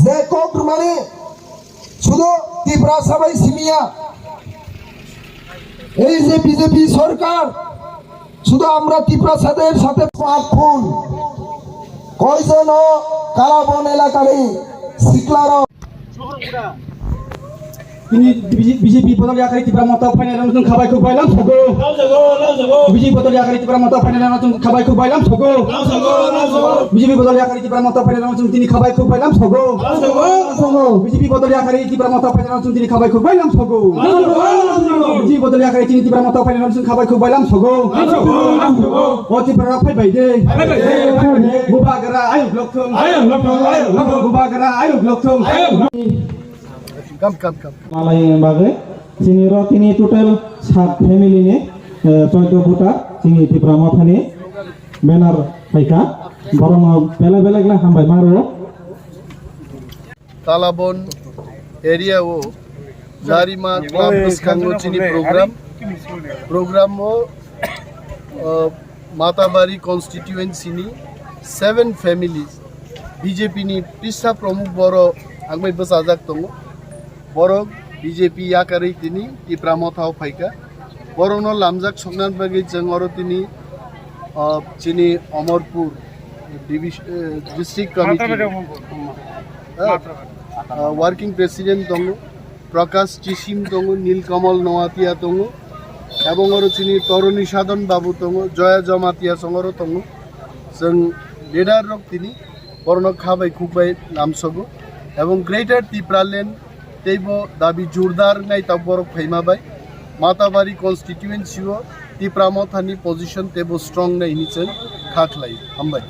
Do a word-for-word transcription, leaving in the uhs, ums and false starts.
যে কক্রমানি শুধু তিপ্রাসা bai simiya, এই যে বিজেপি সরকার শুধু আমরা তিপ্রাসাদের সাথে পাপ ফুল কয়জন কালাবন এলাকার এই সিকলার Tini B J P bodol yakari Tipra Motha phainai rang sung khabai khuk bailam sogo. B J P bodol yakari Tipra Motha phainai rang sung khabai khuk bailam sogo. B J P bodol yakari Tipra Motha phainai rang sung tini khabai khuk bailam sogo. B J P bodol yakari Tipra Motha phainai rang sung tini khabai khuk bailam sogo. B J P bodol yakari tini Tipra Motha phainai rang sung khabai khuk bailam sogo. O Tipra phai bai de. Bubagra ayuk lokthung. Bubagra ayuk lokthung. Kam, kam, kam. Malai bagwi chini ro tini total sat family ni, eh, choido voter chini Tipra Mothani banner phaikha. Borokno belai belai khlai hambai ma rwo. Kalabon area o Narima club bwskango chini program. Program o, uh, Matabari constituency ni seven families B J P ni pisa pramukh borok ang bai bwchajak tongo. Borok B J P yakarwi tini Tipra Motha o phaikha. Borokno lamjak sokna bagwi chwng oro tini, uh, chini Omorpur divis-, uh, district committee, uh, uh, working president tongo. Prakash Chisim tongo, Nilkamal Noatia tongo, ebong oro chini Toroni Sadhan Babu tongo, Joya Jamatia songoro tongo. Chwng leader rok tini borokno kha bai khuk bai lamsogo, ebong Greater Tipraland teibo dabi jurdar nai tabuk borok phaima bai Matabari constituency o Tipra Mothani position teibo strong nai hini chwng kha khlai. Hambai.